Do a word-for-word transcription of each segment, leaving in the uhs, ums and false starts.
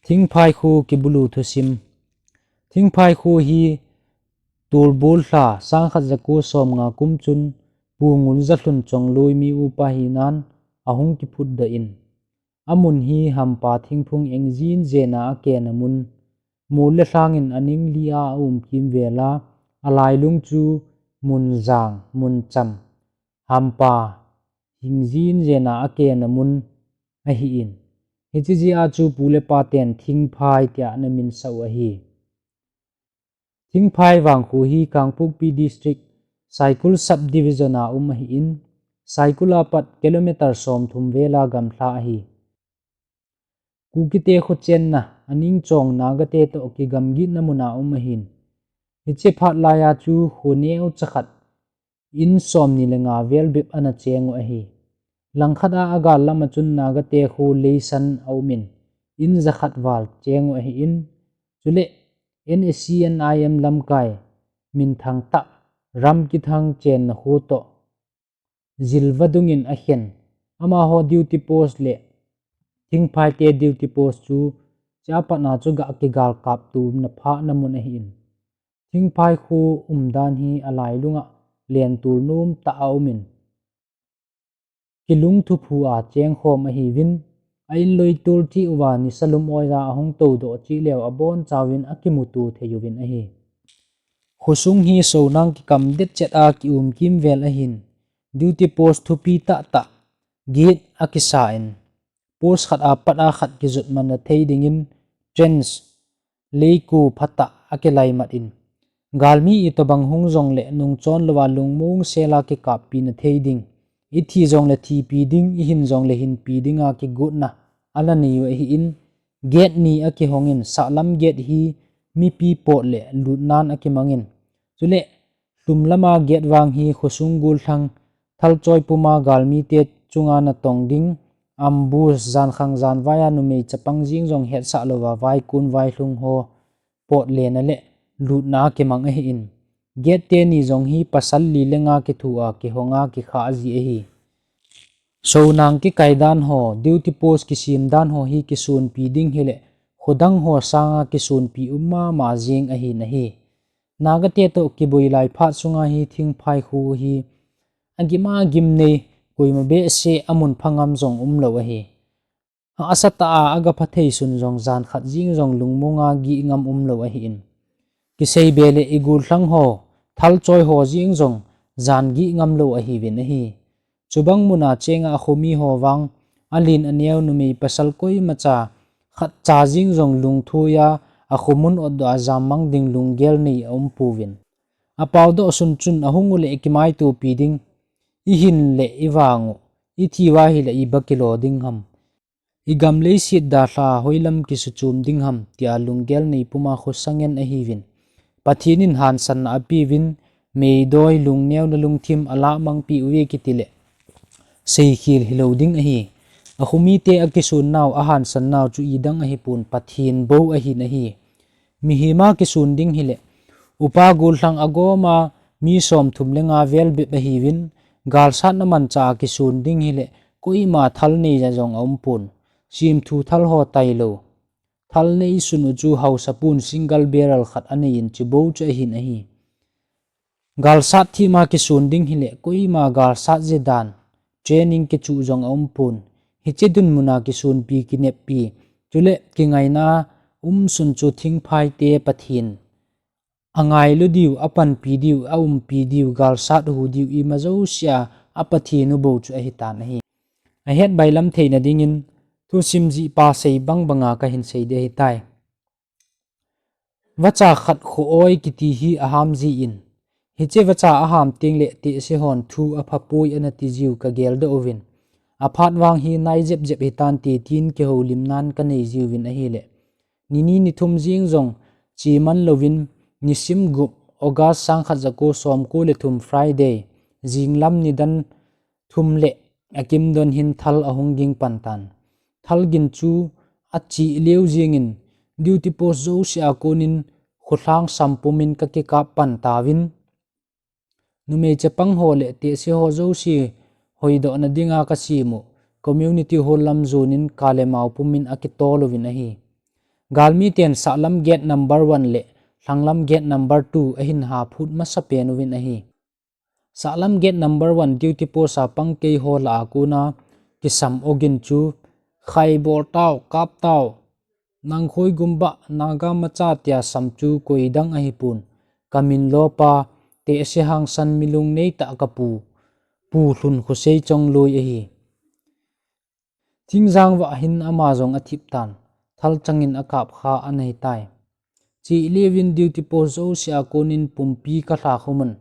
Thingphai kho kibulu thusim. Thingphai kho hi tulbul lha sangkhat jako somnga kum chun Pu Ngunjalhun Chongloi mi upa hinan ahung kiphutdoh in, amun hi hampa thingphung engjin jena akena mun, mol le lhangin aning lia aum kimvela, alailung chu mun jang, mun cham, hampa hingjin jena akena mun ahin, hiche jeh a chu pu le pa ten Thingphai tia ana minsah u ahi. Thingphai vangkho hi Kangpokpi District, Saikul Subdivision a um ahin, Saikul a pat kilometer somthum vela gamla ahi. Kukite khochenna, aning chong Nagate toh kigamgitna muna um ahin. Hiche phat laiya chu kho neocha khat, in somni le nga vel bep ana cheng u ahi. Langkhat a agal lama chun Nagate kho leisan aumin, in jakhat val cheng u ahin, chule N S C N I M lamkai minthang tah, ram kithang chenna kho toh jilva dungin akhen. Amaho duty post le Thingphai te duty post chu chea patna chu ga kigal kap tumna phana mun ahin. Thingphai kho umdan hi alailunga lentul nomtah aumin, kilungthuphu a chengkhom ahiuvin, a inloi tol theh uva nisa lum oija ahung toudoh cheh leu abonchauvin akimuto thei uvin ahi. Khosung hi sonang kikam detchet a kium kimvel ahin, duty post thupi tahtah gate akisan, post khat a pat a khat kijot manna thei dingin trench, leiko phatah akilaimat in, galmi itobang hung jongle nungchon louva lungmong sela kikappina thei ding, ithi jongle thipi ding, ihin jongle hinpi dinga kigotna ana nei u ahin, gate ni akihongin, sahlam gate hi mipi pot le lutnan akimangin, chule lhum lama gate vang hi khosung gollhang thalchoi puma galmite chunga natong ding, ambush, jankhang janvaiya numei chapang jeng jong hetsah louva vaikon vailhung ho pot lena le lutna kimang ahin, gate teni jong hi pasal li le nga kithoa kihonga kikhah ji ahi. Sonang kikai dan ho, duty post kisem dan ho hi kisonpi ding hile, khodang ho sanga kisonpi um mama jeng ahin ahi. Nagate toh kiboi lai phat sunga hi Thingphai kho hi agim agim nei, koima behseh amun phangam jong umlou ahi. Ahsatah a agapha thei sun jong jankhat jeng jong lungmonga gih ngam umlou ahin. Kiseibe le igollhang ho, thalchoi ho jeng jong jan gih ngamlou ahiuvin ahi. Chubang muna chenga akhomi ho vang, alen aneo numei pasal koimacha, khatcha jeng jong lungthoiya, akhomun otdoh a jammang ding lunggel nei aumpouvin. Apaodoh sun chun ahung ule kimaitopi ding, ihin le ivang u, ithiuva hile iba kilo ding ham, igam leiset dalha hoilam kisuchom ding ham, tia lunggel nei puma khosangen ahiuvin. Pathen in hansanna apeuvin, meidoi lungneona lungthim alahmangpeh uve kitile seikhel hilou ding ahi. Akhomite akisonnau, ahansannau chu idang ahipon, Pathen bou ahin ahi. Mihema kison ding hile, upa gollhang agoma mi somthum le nga vel bep ahiuvin, galsatna manchah a kison ding hile, koima thal neiya jong aumpon. Semthu thal ho tailou, thal neisun u chu haosapun single barrel khat aneiyin chubou chu ahin ahi. Galsat thema kison ding hile, koima galsat ji dan, training kichuh jong aumpon. Hiche dinmuna kisonpi kineppi, chule kingaina umsun chu Thingphaite Pathen angailu diu, apanpi diu, aumpi diu, galsat hu diu, ima jousea aPathen u bou chu ahitan ahi. Ahet bailam theina dingin, thusim jihpa sei bang banga kahin sei ding ahitai. Vacha khat kho-oi kiti hi aham jin, hiche vacha aham tengle tehse hon thu aphapoi anati jiu kageldoh uvin. Aphat vang hi nai jep jep hitante tin kihoulimnan kanei jiuvin ahile, nini nithum jeng jong cheman louvin, nisim gup, August sangkhat jako somko le thum Friday, jinglam nidan thum le akimdon hin thal ahung ging pan tan. Thal gin chu achih leu jengin, duty post jousea konin kholhang sam pumin kakikap pan tauvin. Numei chapang ho le tehse ho jouse hoidohna dinga kasem u community hall lam jonin kalemao pumin akitol uvin ahi. Galmi ten sahlam gate number one le lhanglam gate number two ahin haphut masapen uvin ahi. Sahlam gate number one duty post a pang keiho lah a kona kisam ogin chu, "Khai bol tao, kap tao, nang khoi gumba, Naga macha," tia sam chu koidang ahipon, kamin lopa, tehse hangsan milung neitah kapu, Pu Lhun Khosei Chongloi ahi. Thingjang vah hin ama jong athip tan, thalchangin akap kha ana hitai. Chih levin duty post jouse a konin pumpi kalha khomun.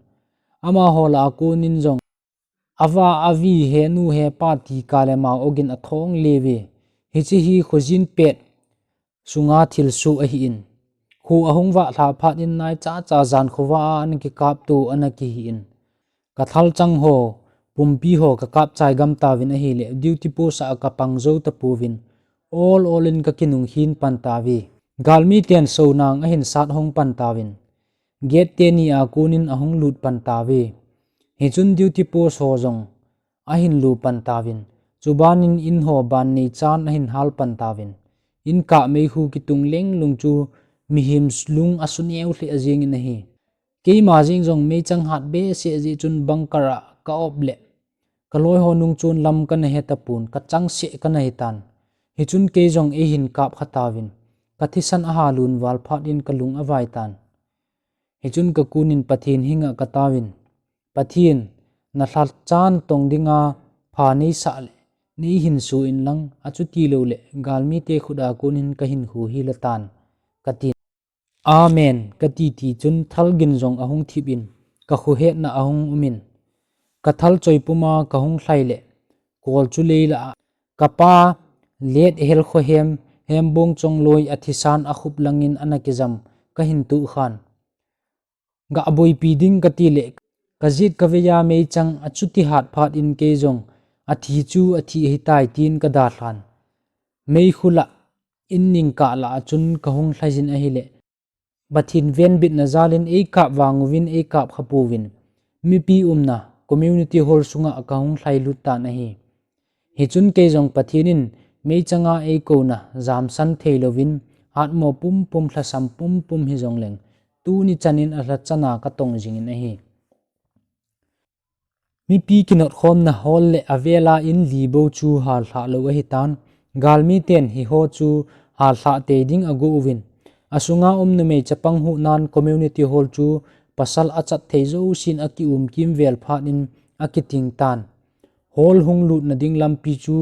Amaho lah a konin jong ava, avi, henu, hepa ti kale mau ogin athong leve. Hiche hi khojin pet sunga thilsoh ahin. Kho ahung vah lhah phat in naicha cha jan khovah a ana kikapto ana kihin. Kathalchang ho, pumpi ho kakap chai gam tauvin ahile, duty post a kapang jou tapouvin, ol ol in kakinung hin pan tauve. Galmi ten sonang ahin sat hong pan tauvin, gate teni a konin ahung lut pan tauve. Hichun duty post ho jong ahin lu pan tauvin, chubanin in ho ban nei chan ahin hal pan tauvin, in kah meikhu kitung lenglung chu mihem lung asuneu lheh jengin ahi. Keima jeng jong meichang hat behseh jeh chun bunker a ka-op le kaloi ho nungchon lam kana he tapon, kachangseh kana hitan. Hichun kei jong eihin kap kha tauvin, kathisan ahalun val phat in kalung avai tan. Hichun kakonin Pathen henga kataovin, "Pathen, nalhachan tong dinga pha neisah le neihin soh in lang, achuti loule galmite khut a konin kahinkho hila tan," katin. "Amen," kati ti chun thalgin jong ahung thip in, kakhohetna ahung umin, kathalchoi puma kahung lhai le kol chu leilah a kapa Let Helkhohem, Hembong Chongloi athisan akhup langin ana kijam kahin tuh khan. Gah boipi ding kati le, kajet kavei a meichang achuti hat phat in kei jong athi chu athi ahitai tin kadalhan. Meikhu lah in ningkah lah a chun kahung lhaijin ahile, Pathen venbitna jalin eikap vang uvin eikap kha pouvin, mipi umna community hall sunga kahung lhailut tan ahi. Hichun kei jong Pathen in meichanga eikouna jamsan thei louvin, hatmo pumpum lhasam pumpum hijongleng, tuni chanin alhachana katong jingin ahi. Mipi kinotkhomna hall le avela in li bou chu hallhah lou ahitan, galmiten hiho chu hallhah tei ding ago uvin, asunga um numei chapang huhnan community hall chu pasal achat thei jousen akium kimvel phat in akiting tan. Hall hung lutna ding lampi chu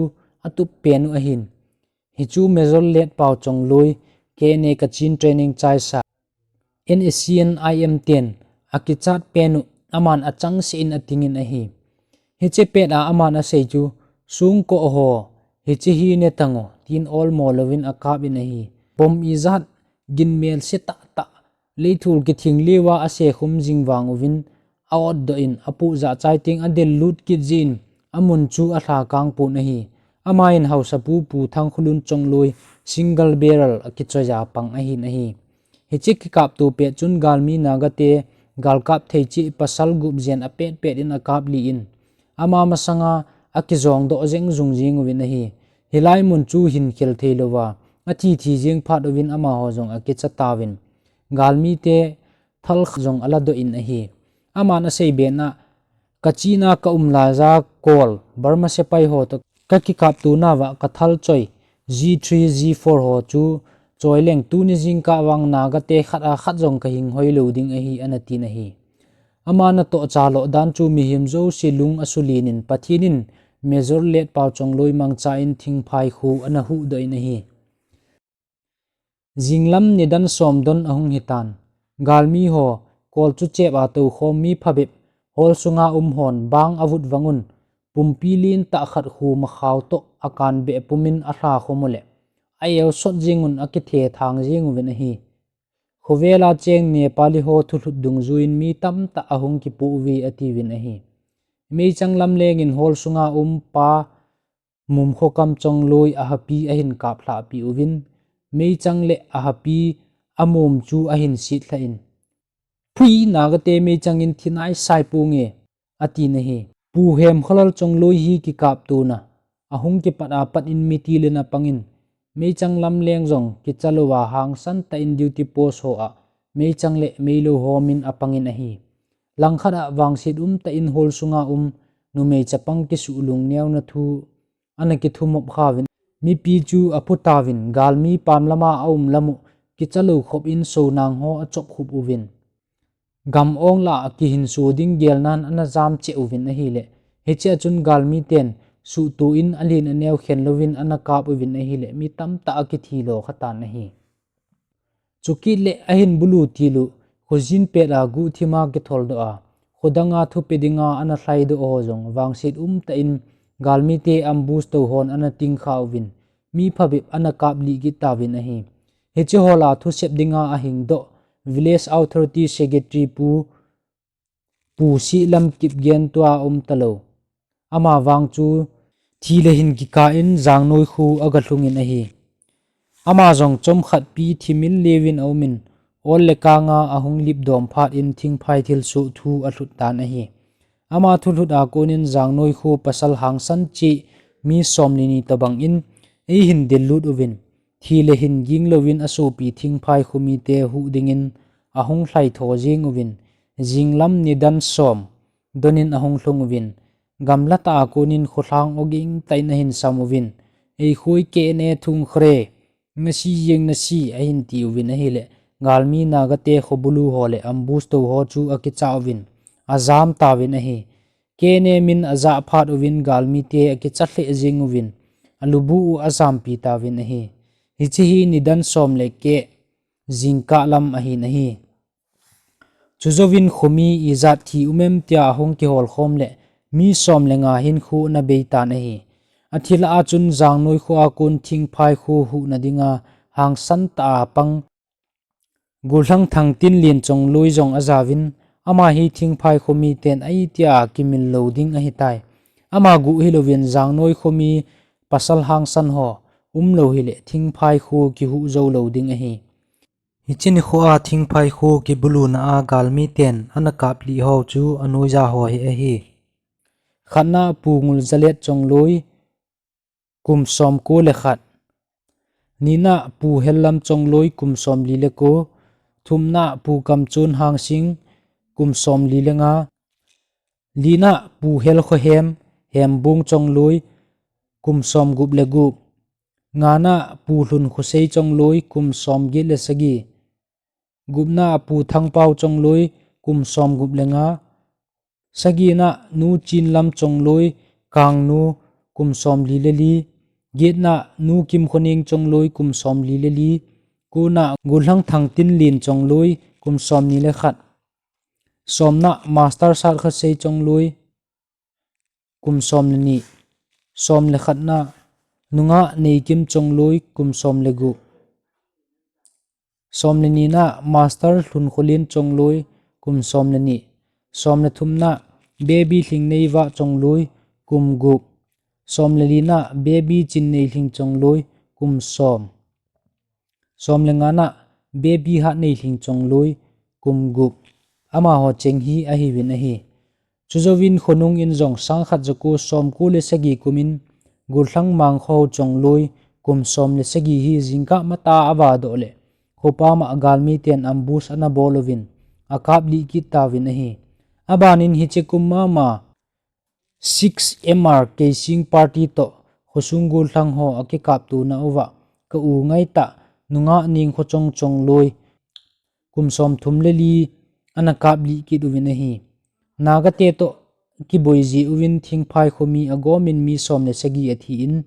atup pen u ahin. Hichu Major Letpao Chongloi, K N A Kachin Training Chaisa, N S C N I M ten akichat pen u aman achangseh in atingin ahi. Hiche pet a aman asei chu, "Songkoh ho, hiche hi netango," tin olmo louvin akap in ahi. Bomb ijat ginmel se tahtah, leithol kithing leuva asekhum jing vang uvin, a-otdoh in apoh jahchai teng adellut kit jin, amun chu alhakang pon ahi. Amahin Haosapu Pu Thangkholun Chongloi single barrel akichoiya pang ahin ahi. Hiche kikapto pet chun galmi Nagate galkap thei cheh pasal gup jen apetpet in akap lih in, ama masanga akijongdoh jeng jung jing uvin ahi. Hilai mun chu hinkhel thei louva, athi thi jeng phat uvin amaho jong akicha tauvin, galmite thal khat jong aladoh in ahi. Aman asei bena, "Kachina kaum laiya kol Burma sepai ho toh kakikapto nauva kathalchoi G three, G four ho chu choi leng tuni jingkah vang Nagate khat a khat jong kahing hoi lou ding ahi," anatin ahi. Ama natoh chaloh dan chu mihem jouse lung asulen in Pathen in Major Letpao Chongloi mangcha in Thingphai kho anahuhdoh in ahi. Jinglam nidan som don ahung hitan. Galmi ho, kol chu chep a toukhom mi phabep, hall sunga um hon bang avut vang un, pumpi lentah khat khu makhao toh akan beh pumin alhakhum ule, a-eosot jeng un akithe thang jeng uvin ahi. Khovela cheng Nepali ho thulhut dungjuiyin mi tamtah ahung kipoh uve atiuvin ahi. Meichang lamlengin hall sunga um pa Mumkhokam Chongloi ahapi ahin kaplhah peh uvin, meichang le ahapi amum chu ahin sitlhah in, "Phui, Nagate meichang in thinai saiponge," atin ahi. Pu Hemkholal Chongloi hi kikaptona ahung kipat apat in mitil in apangin, Meichang lamleng jong kicha louva hangsan tah in duty post ho a meichang le meilou ho min apangin ahi. Langkhat a vangset umtah in hall sunga um numei chapang kisuh lungneona thu ana kithumop khauvin, mipi chu aphu tauvin, galmi pam lama aum lam u kicha lou khop in sonang ho achop khup uvin. Gam ong lah a kihinso ding gelnan ana jam cheh uvin ahile, hichea chun galmiten suhto in alen aneo khen louvin ana kap uvin ahile, mi tamtah akithi lo khatan ahi. Chukit le ahin bulu til u, khojin pet a guhthima kitholdoh a, khodanga thupe dinga ana lhaidoh ho jong vangset umtah in galmite ambush tou hon ana tingkha uvin, mi phabep ana kaplih kit tauvin ahi. Hiche ho lah a thusep dinga ahingdoh Village Authority Secretary Pu, Pu Sihlam Kipgen tua um talou. Ama vang chu thi le hin kikah in Jangnoi kho aga lhungin ahi. Ama jong chomkhat pi thimil leuvin aumin, ol le kanga ahung lipdom phat in thingphai thilsoh thu alhut tan ahi. Ama thulhut a konin Jangnoi kho pasal hangsan cheh mi som le ni tobang in eihin dellut uvin, thi le hin ging louvin asopi thingphai khomite huh dingin ahung lhaitho jeng uvin, jinglam nidan som donin ahung lhung uvin, gamla tah a konin kholhang oging tah in ahin sam uvin, "Eikhoi K N A thung khre, nasi jeng nasi," ahin ti uvin ahile, galmi Nagate khobulu ho le ambush tou ho chu akicha uvin, ajam tauvin ahi. K N A min ajah phat uvin galmite akicha lheh jeng uvin, alubu u ajampi tauvin ahi. Hiche hi nidan som le keh jingkah lam ahin ahi. Chujouvin khomi ijat thi um em tia ahung kiholkhom le mi som le nga hinkho ana beitan ahi. Athi lah a chun Jangnoi kho a kon thingphai kho huhna dinga hangsan tah a pang Gollhang Thangtinlien Chongloi jong ajauvin, ama hi thingphai khomiten ahi tia kimil lou ding ahitai. Ama guh hilouvin Jangnoi khomi pasal hangsan ho umlou hile thingphai kho kihuh jou lou ding ahi. Hiche nikho a thingphai kho kibuluna a galmiten ana kaplih ho chu anoija ho hi ahi. Khatna Pu Nguljalet Chongloi, kum somko le khat. Nina Pu Hellam Chongloi, kum somli le ko. Thumna Pu Kamchon Hangsing, kum somli le nga. Lina Pu Helkhohem, Hembung Chongloi, kum somgup le gup. Ngana Pu Lhunkhosei Chongloi, kum somget le sagi. Gupna Pu Thangpao Chongloi, kum somgup le nga. Sagina Nu Chinlam Chongloi, Kangnu, kum somli le li. Getna Nu Kimkhoneng Chongloi, kum somli le li. Kona Gollhang Thangtinlien Chongloi, kum somni le khat. Somna Master Satkhosei Chongloi, kum som le ni. Som le khatna Nungah Neikim Chongloi, kum som le gup. Som le nina Master Lhunkholien Chongloi, kum som le ni. Som le thumna Baby Lhingneiva Chongloi, kum gup. Som le lina Baby Chinneilhing Chongloi, kum som. Som le ngana Baby Hatneilhing Chongloi, kum gup. Amaho cheng hi ahiuvin ahi. Chujouvin khonung in jong sangkhat jako somko le sagi kumin Gollhang Mangkhohao Chongloi, kum som le sagi hi jingkah matah a avadoh le khopam a galmiten ambush ana bol uvin akaplih kit tauvin ahi. Abanin hiche kum mama six M R Keising party toh khosung gollhang ho akikaptona uva ka u ngaitah Nungah Nengkhochong Chongloi, kum somthum le li ana kaplih kit uvin ahi. Nagate toh kiboi jeh uvin thingphai khomi agomin mi som le sagi athi in,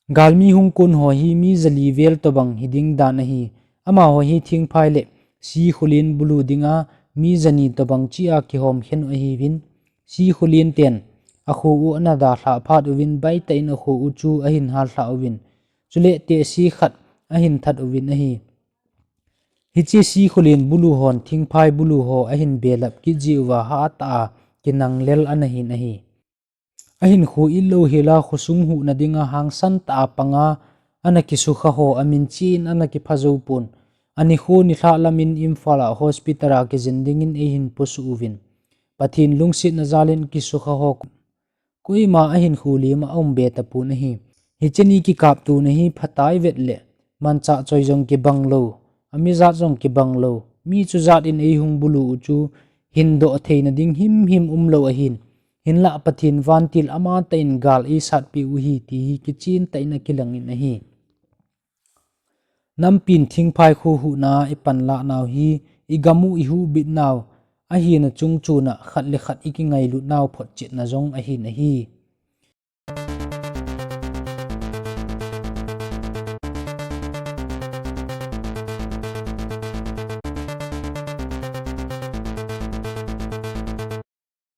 galmi hung kon ho hi mi jali vel tobang hiding dan ahi. Amaho hi thingphai le sikholen bulu dinga mi jani tobang cheh a kihomkhen u ahiuvin, sikholen ten akho u ana dalhah phat uvin baitah in akho u chu ahin hallhah uvin, chule tehse khat ahin that uvin ahi. Hiche sikholen bulu hon thingphai bulu ho ahin belap kit jeh uva hatah a kinanglel ana hin ahi. Ahinkho it louhela khosung huhna dinga hangsan tah a panga ana kisukha ho aminchen ana kipha joupon, anikho nilhah lamin Imphal a hospital a kijen dingin eihin posuh uvin, Pathen lungsetna jalin kisukha ho koima ahinkho lima aumbe tapon ahi. Hiche ni kikaptona hi phatai vet le, manchah choi jong kibang lou, amijat jong kibang lou, mi chujat in eihung bulu u chu, hindoh theina ding himhim umlou ahin, hinlah Pathen vantil amatah in gal eisatpeh u ahi ti hi kichen tah in akilang in ahi. Nampin thingphai kho huhna a ipanlah nau hi, igam u ihuhbit nau, ahina chungchon a khat le khat ikingailut nau photchetna jong ahin ahi.